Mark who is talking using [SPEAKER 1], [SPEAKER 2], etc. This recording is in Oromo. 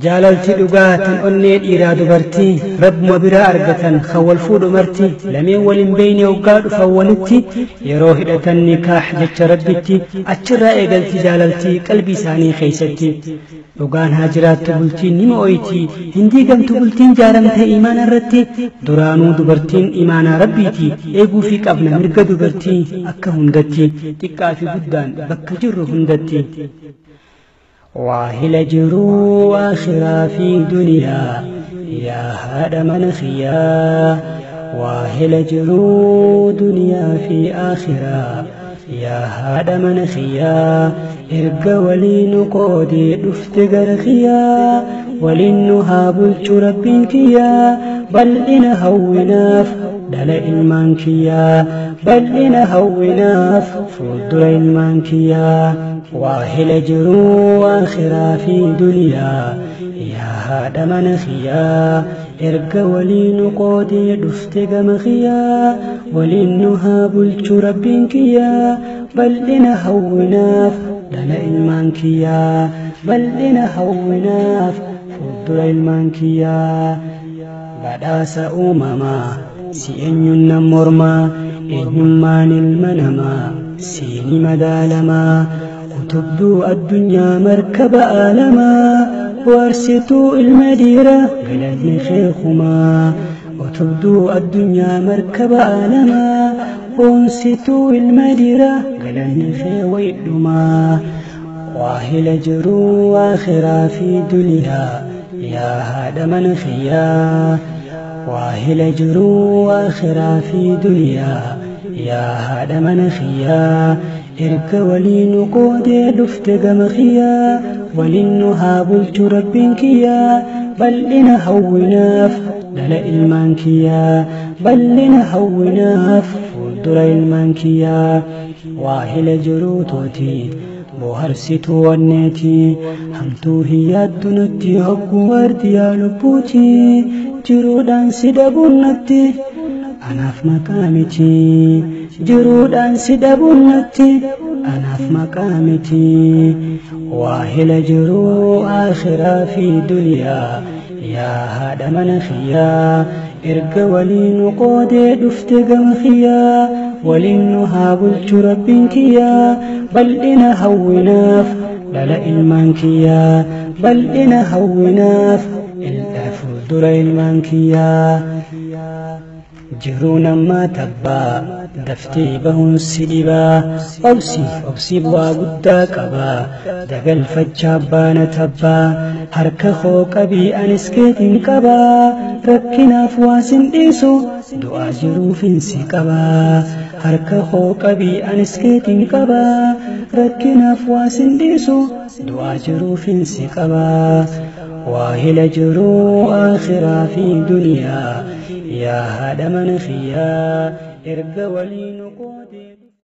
[SPEAKER 1] Jaalalti dhugaa tan onnee dhiiraa dubartii rabbuma biraa argatan kan wal fuudhu marti lameen wal hin beeyne hoggaa dhufan walitti yeroo hidhatan nikaax jecha rabbitti achirraa eegalti jaalaltii qalbii isaanii keeysatti. Dhugaan haa jiraattu bultiin nima oyti hin diigamtu bultiin jaaramte imaana irratti duraanuu dubartiin imaanaa rabbiiti eeguufii qabna mirga dubartii akka hundatti xiqqaa fi guddaan bakka jirru hundatti. Waahila jiruu akhiraa fi duniyaa yaa haadha mana kiyyaa waahila jiruu duniyaa fi akhiraa yaa haadha mana kiyyaa erga waliin qoodee dhufte gara kiyyaa waliin nu haa bulchu rabbiin kiyyaa bal'ina hawwinaaf dhala ilmaan kiyyaa bal'ina hawwinaaf fuuldura ilmaan kiyyaa waahila jiruu akhiraa fi duniyaa yaa haadha mana kiyyaa erga waliin qoodee dhufte gama kiyyaa waliin nu haa bulchu rabbiin kiyyaa bal'ina hawwinaaf dhala ilmaan kiyyaa bal'ina hawwinaaf fuuldura ilmaan kiyyaa badhaasa uumamaa si eenyuun nan mormaa eenyummaan ilma namaa siini madaalamaa utubduu addunyaa markaba aalamaa waarsituu ilma dhiiraa galanni keekumaa utubduu addunyaa markaba aalamaa boonsituu ilma dhiiraa galanni kee waydhumaa waahila jiruu akhiraa fi duniyaa yaa haadha mana kiyyaa waahila jiruu akhiraa fi duniyaa yaa haadha mana kiyyaa erga waliin qoodee dhufte gama kiyyaa waliin nu haa bulchu rabbiin kiyyaa bal'ina hawwinaaf dhala ilmaan kiyyaa bal'ina hawwinaaf fuuldura ilmaan kiyyaa waahila jiruu tootii bohaarsituu onneetii hamtuu hin yaaddu natti hogguu waardiyaa lubbuutii jiruudhaan si dhabuun natti anaaf maqaa miti jiruudhaan si dhabuun natti anaaf maqaa miti waahila jiruu akhiraa fi duniyaa yaa haadha mana kiyyaa erga waliin qoodee dhufte gama kiyyaa waliin nu haa bulchu rabbiin kiyyaa bal'ina hawwinaaf dhala ilmaan kiyyaa bal'ina hawwinaaf fuuldura ilmaan kiyyaa jiruu namaa tabbaa daftee bahuun si dhibaa obsi obsi bu'aa guddaa qabaa dagalfachaa baana tabbaa harka koo qabii anis keetiin qabaa rakkinaaf waa sin dhiisu du'aa jiruufin si qabaa harka koo qabii anis keetiin qabaa rakkinaaf waa sin dhiisu du'aa jiruufin si qabaa waahila jiruu akhiraa fi duniyaa yaa haadha mana kiyyaa erga waliin qoodee.